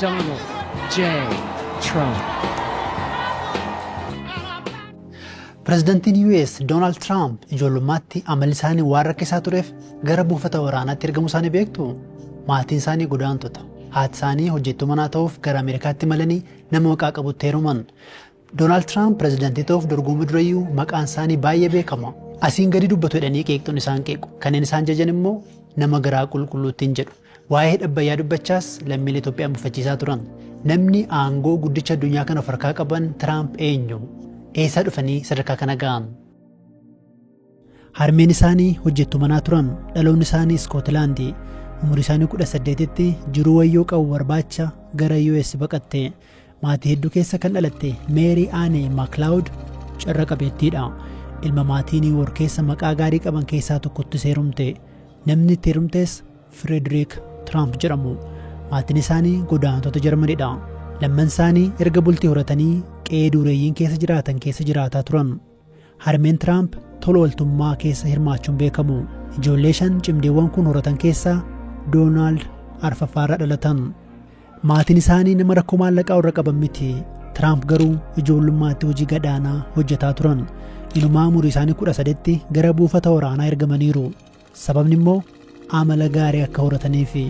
Donald J. Trump. Pireezidaantiin US Doonaald Tiraamp ijoollummaatti amalli isaanii waan rakkisaa tureef gara buufata waraanaatti ergamuu isaanii beektu? Maatiin isaanii godaantota. Haati isaanii hojjettuu manaa ta'uuf gara Ameerikaatti imalanii nama maqaa qabutti heeruman. Doonaald Tiraamp pireezidaantii ta'uuf dorgomuu durayyuu maqaan isaanii baay'ee beekama. Asiin gadi dubbatu jedhanii qeeqxoon isaan qeequ. Kanneen isaan jajan immoo nama garaa qulqulluuttiin jedhu. Waa'ee dhabbayyaa dubbachaas lammiilee Itoophiyaa mufachiisaa turan. Namni aangoo guddicha addunyaa kana of harkaa qaban Tiraamp eenyu? Eessaa dhufanii sadarkaa kana ga'an? Harmeen isaanii hojjettuu manaa turan. Dhaloonni isaanii Iskootilaandi. Umurii isaanii 18tti jiruu wayyoo qabu barbaacha gara US baqatte. Maatii hedduu keessa kan dhalatte Meerii Aanee Maaklaawud carra qabeettiidha. Ilma maatii Niiwoor keessa maqaa gaarii qaban keessaa tokkotti heerumte. Namni itti heerumtes Firederik Tiraamp jedhamu. Maatiin isaanii godaantota Jarmanidha. Lamman isaanii erga bultii horatanii qe'ee dureeyyiin keessa jiraatan keessa jiraataa turan. Harmeen Tiraamp tola ooltummaa keessa hirmaachuun beekamu. Ijoollee shan cimdiiwwan kun horatan keessaa Doonaald arfaffaarra dhalatan. Maatiin isaanii nama rakkoo maallaqaa warra qaban miti. Tiraamp garuu ijoollummaatti hojii gadaanaa hojjetaa turan. Inumaa umurii isaanii 13tti gara buufata waraanaa ergamaniiru. Sababni immoo amala gaarii akka horataniifi.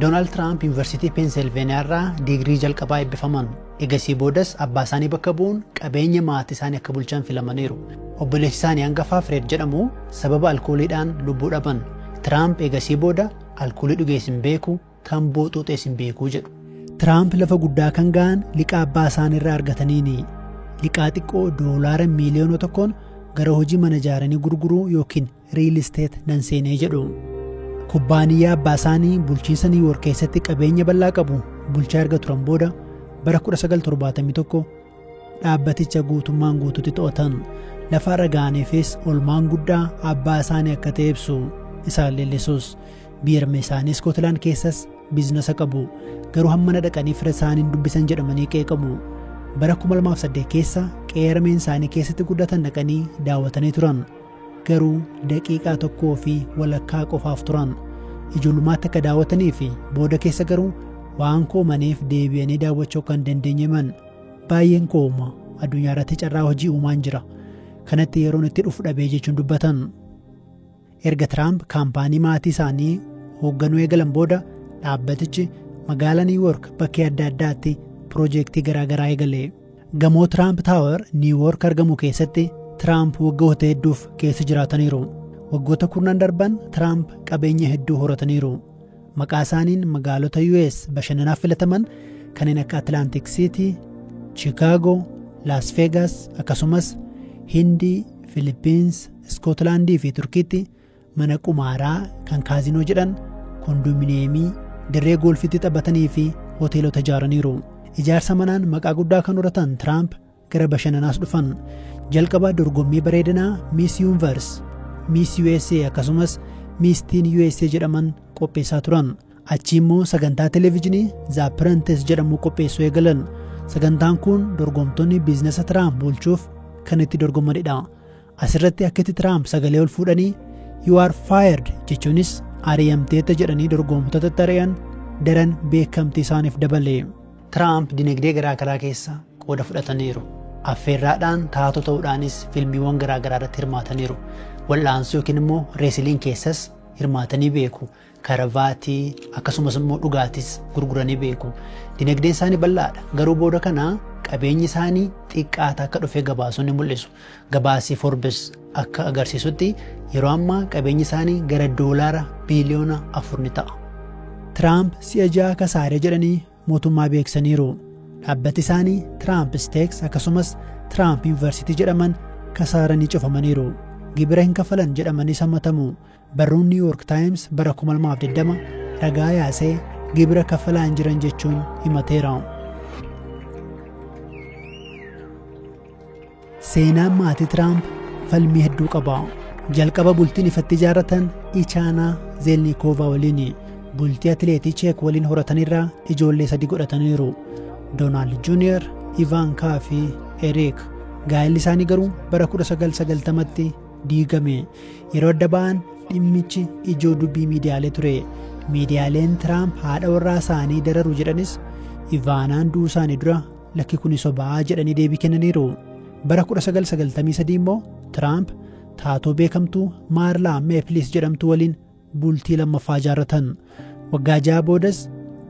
Doonaald Tiraamp Yuunivarsiitii Peensilveeniyaa irraa digirii jalqabaa eebbifaman. Egasii boodas abbaa isaanii bakka bu'uun qabeenya maatii isaanii akka bulchan filamaniiru. Obboleessi isaanii hangafaa Fireed jedhamu sababa alkooliidhaan lubbuu dhaban. Tiraamp egasii booda alkoolii dhugees hin beeku, tamboo xuuxees hin beeku jedhu. Tiraamp lafa guddaa kan ga'an liqaa abbaa isaanii irraa argataniini. Liqaa xiqqoo doolaara miiliyoona tokkoon gara hojii mana ijaaranii gurguruu yookiin riil isteet nan seenee jedhu. Kubbaaniyyaa abbaa isaanii bulchiinsa Niiwoor keessatti qabeenya bal'aa qabu bulchaa erga turan booda bara 1971 dhaabbaticha guutummaan guutuutti to'atan. Lafa irra ga'aniifis olmaan guddaa abbaa isaanii akka ta'e ibsu. Isaan leellisuus biyya isaanii Iskootilaand keessas biizinasa qabu. Garuu hammana dhaqanii fira isaaniin dubbisan jedhamanii qeeqamu. Bara 2008 keessa qe'ee harmeen isaanii keessatti guddatan dhaqanii daawwatanii turan. Garuu daqiiqaa tokkoo fi walakkaa qofaaf turan. Ijoollummaatti akka daawwatanii fi booda keessa garuu waan koomaniif deebi'anii daawwachuu kan dandeenye himan. Baay'een kooma addunyaa irratti carraa hojii uumaan jira. Kanatti yeroon itti dhufu dhabee jechuun dubbatan. Erga Tiraamp kaampaanii maatii isaanii hoogganuu eegalan booda dhaabbatichi magaalaa Niiwoork bakkee adda addaatti piroojeektii garaagaraa eegale. Gamoo Tiraamp Taawar Niiwoork argamu keessatti Tiraamp waggoota hedduuf keessa jiraataniiru. Waggoota kurnan darban Tiraamp qabeenya hedduu horataniiru. Maqaa isaaniin magaalota US bashannanaaf filataman kanneen akka Atlantic City, Chicago, Las Vegas akkasumas Hindii, Filippins, Iskootilaandii fi Turkiitti mana qumaaraa kan kaazinoo jedhan kondominiyeemii dirree goolfiitti taphatanii fi hoteelota ijaaraniiru. Ijaarsa manaan maqaa guddaa kan horatan Tiraamp gara bashannanaas dhufan. Jalqaba dorgommii bareedinaa Miss Universe, Miss USA akkasumas Miss Teen USA jedhaman qopheessaa turan. Achi immoo sagantaa televezyiinii The Apprentice jedhamu qopheessuu eegalan. Sagantaan kun dorgomtoonni biizinasa Tiraamp bulchuuf kan itti dorgomanidha. Asirratti akka itti Tiraamp sagalee ol fuudhanii "You are fired" jechuunis ari'amteetta jedhanii dorgomtootatti ari'an daran beekamtii isaaniif dabale. Tiraamp dinagdee garaagaraa keessa qooda fudhataniiru. Affeerraadhaan taatoo ta'uudhaanis fiilmiiwwan garaagaraa irratti hirmaataniiru. Wal'aansoo yookiin immoo reesiliin keessas hirmaatanii beeku. Karavaatii akkasumas immoo dhugaatis gurguranii beeku. Dinagdeen isaanii bal'aadha. Garuu booda kana qabeenyi isaanii xiqqaataa akka dhufe gabaasonni mul'isu. Gabaasii Forbes akka agarsiisutti yeroo ammaa qabeenyi isaanii gara doolaara biiliyoona 4 ni ta'a. Tiraamp si'a 6 kasaaree jedhanii mootummaa beeksisaniiru. Dhaabbati isaanii Tiraamp Steeks akkasumas Tiraamp Yuunivarsiitii jedhaman kasaaranii cufamaniiru. Gibira hin kafalan jedhamanii samatamu. Barruun New York Times bara 2020 ragaa yaasee gibira kafalaa hin jiran jechuun himateera. Seenaan maatii Tiraamp falmii hedduu qaba. Jalqaba bultiin ifatti ijaarratan Ichaanaa Zeelnikoovaa waliin bultii atileetii Cheek waliin horatanirraa ijoollee 3 godhataniiru. Doonaald Juuniyer, Ivaankaa fi Eriik. Gaa'elli isaanii garuu bara 1990tti diigame. Yeroo adda ba'an dhimmichi ijoo dubbii miidiyaalee ture. Miidiyaaleen Tiraamp haadha warraa isaanii dararu jedhanis Ivaanaan du'uu isaanii dura lakki kun sobaa jedhanii deebii kennaniiru. Bara 1993 immoo Tiraamp taatoo beekamtuu Maarlaa Meeplis jedhamtu waliin bultii lammaffaa ijaarratan. Waggaa 6 boodas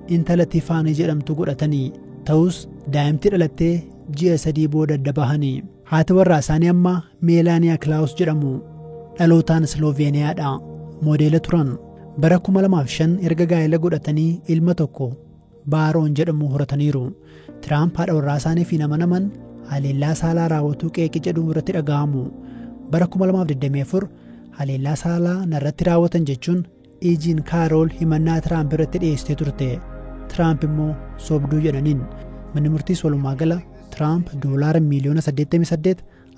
intala Tifaanii jedhamtu godhatanii, ta'us daa'imti dhalattee ji'a 3 booda adda bahanii. Haati warraa isaanii ammaa Meelaaniyaa Kilaawus jedhamu. Dhalootaan Sloveeniyaadha. Moodeela turan. Bara 2005 erga gaa'ela godhatanii ilma tokko Baaroon jedhamu horataniiru. Tiraamp haadha warraa isaanii fi nama naman haleellaa saalaa raawwatuu qeeqi jedhu irratti dhaga'amu. Bara 2024 haleellaa saalaa narratti raawwatan jechuun Ijiin Kaarool himannaa Tiraamp irratti dhiyeessitee turte. Tiraamp immoo sobduu jedhaniin. Manni murtiis walumaa gala Tiraamp $88 miiliyoona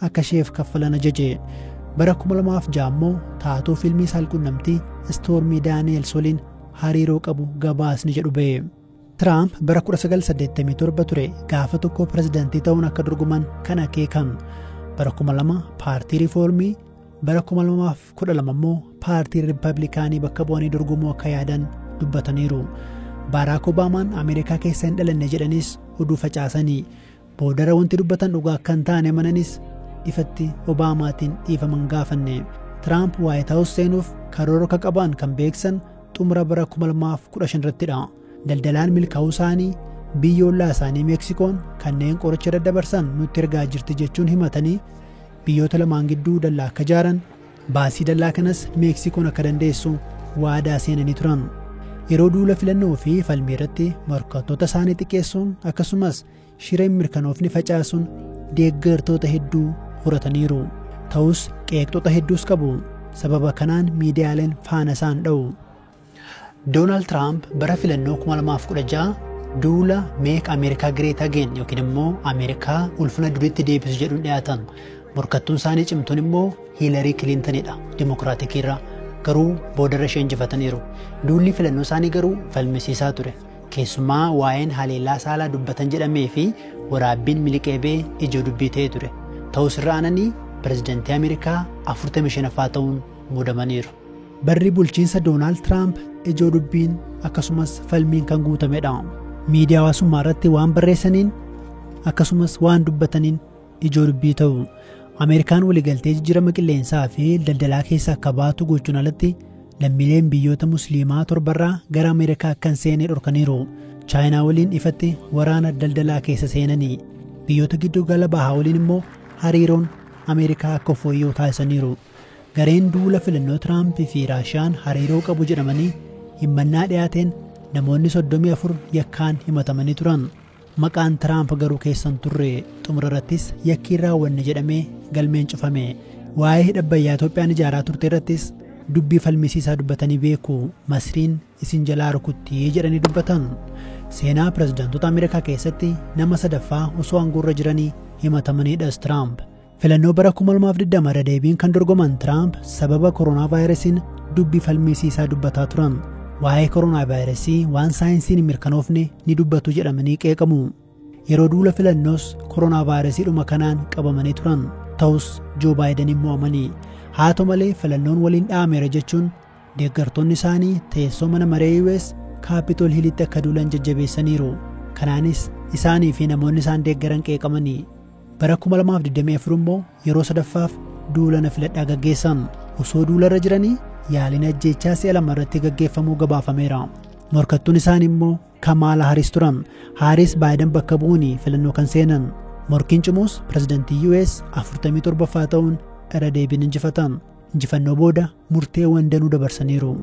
akka isheef kaffalan ajaje. Bara 2006 immoo taatoo fiilmii saalqunnamtii Istoormii Daani'els waliin hariiroo qabu gabaasni jedhu ba'e. Tiraamp bara 1987 ture gaafa tokko pirezidaantii ta'uun akka dorgoman kan akeekan. Bara 2002 paartii riifoormii, bara 2012 immoo paartii riippablikaanii bakka bu'anii dorgomuu akka yaadan dubbataniiru. Baaraak Obaamaan Ameerikaa keessa hin dhalanne jedhanis oduu facaasanii. Boodara wanti dubbatan dhugaa akka hin taane amananis ifatti Obaamaatiin dhiifaman gaafanne. Tiraamp Waayit Haawus seenuuf karoora akka qaban kan beeksan xumura bara 2015 irrattidha. Daldalaan milkaa'uu isaanii biyya ollaa isaanii Meeksikoon kanneen qoricha daddabarsan nutti ergaa jirti jechuun himatanii biyyoota lamaan gidduu dallaa akka ijaaran, baasii dallaa kanas Meeksikoon akka dandeessu waadaa seenanii turan. Yeroo duula filannoo fi falmii irratti morkattoota isaanii xiqqeessuun akkasumas shira hin mirkanoofne facaasuun deeggartoota hedduu horataniiru. Ta'us qeeqxota hedduus qabu. Sababa kanaan miidiyaaleen faana isaan dha'u. Doonaald Tiraamp bara filannoo 2016 duula Make America Great Again yookiin immoo Ameerikaa ulfina duriitti deebisu jedhuun dhiyaatan. Morkattuun isaanii cimtuun immoo Hiilarii Kiliintanidha. Dimokiraatikii irraa garuu boodarra ishee injifataniiru. Duulli filannoo isaanii garuu falmisiisaa ture. Keessumaa waa'een haleellaa saalaa dubbatan jedhamee fi waraabbiin miliqee ba'e ijoo dubbii ta'ee ture. Ta'us irra aananii pirezidaantii Ameerikaa 45ffaa ta'uun muudamaniiru. Barri bulchiinsa Doonaald Tiraamp ijoo dubbiin akkasumas falmiin kan guutamedha. Miidiyaa hawaasummaa irratti waan barreessaniin akkasumas waan dubbataniin ijoo dubbii ta'u. Ameerikaan waliigaltee jijjiirama qilleensaa fi daldalaa keessa akka baatu gochuun alatti lammiileen biyyoota musliimaa torbarraa gara Ameerikaa akka hin seenne dhorkaniiru. Chaayinaa waliin ifatti waraana daldalaa keessa seenanii, biyyoota giddu gala bahaa waliin immoo hariiroon Ameerikaa akka fooyya'u taasisaniiru. Gareen duula filannoo Tiraampii fi Raashiyaan hariiroo qabu jedhamanii himannaa dhiyaateen namoonni 34 yakkaan himatamanii turan. Maqaan Tiraamp garuu keessan turre. Xumura irrattis yakkiin raawwanne jedhamee galmeen cufame. Waa'ee hidha Abbayyaa Itoophiyaan ijaaraa turte irrattis dubbii falmisiisaa dubbatanii beeku. Masriin isin jalaa rukuttii jedhanii dubbatan. Seenaa pirezidaantota Ameerikaa keessatti nama sadaffaa osoo aangoorra jiranii himatamanidhas Tiraamp. Filannoo bara 2020 irra deebiin kan dorgoman Tiraamp sababa koronaa vaayirasiin dubbii falmisiisaa dubbataa turan. Waa'ee koronaa vaayirasii waan saayinsiin hin mirkanoofne ni dubbatu jedhamanii qeeqamu. Yeroo duula filannoos koronaa vaayirasiidhuma kanaan qabamanii turan. Ta'us Joo Baayidaniin mo'amanii. Haa ta'u malee filannoon waliin dha'ameera jechuun deeggartoonni isaanii teessoo mana maree US Kaapitool Hilitti akka duulan jajjabeessaniiru. Kanaanis isaanii fi namoonni isaan deeggaran qeeqamanii. Bara 2024 immoo yeroo sadaffaaf duula na filadhaa gaggeessan. Osoo duularra jiranii yaaliin ajjeechaa si'a lama irratti gaggeeffamuu gabaafameera. Morkattuun isaanii immoo Kamaala Haaris turan. Haaris Baayiden bakka bu'uun filannoo kan seenan. Morkiin cimuus pirezidantii US 47ffaa ta'uun irra deebiin injifatan. Injifannoo booda murteewwan danuu dabarsaniiru.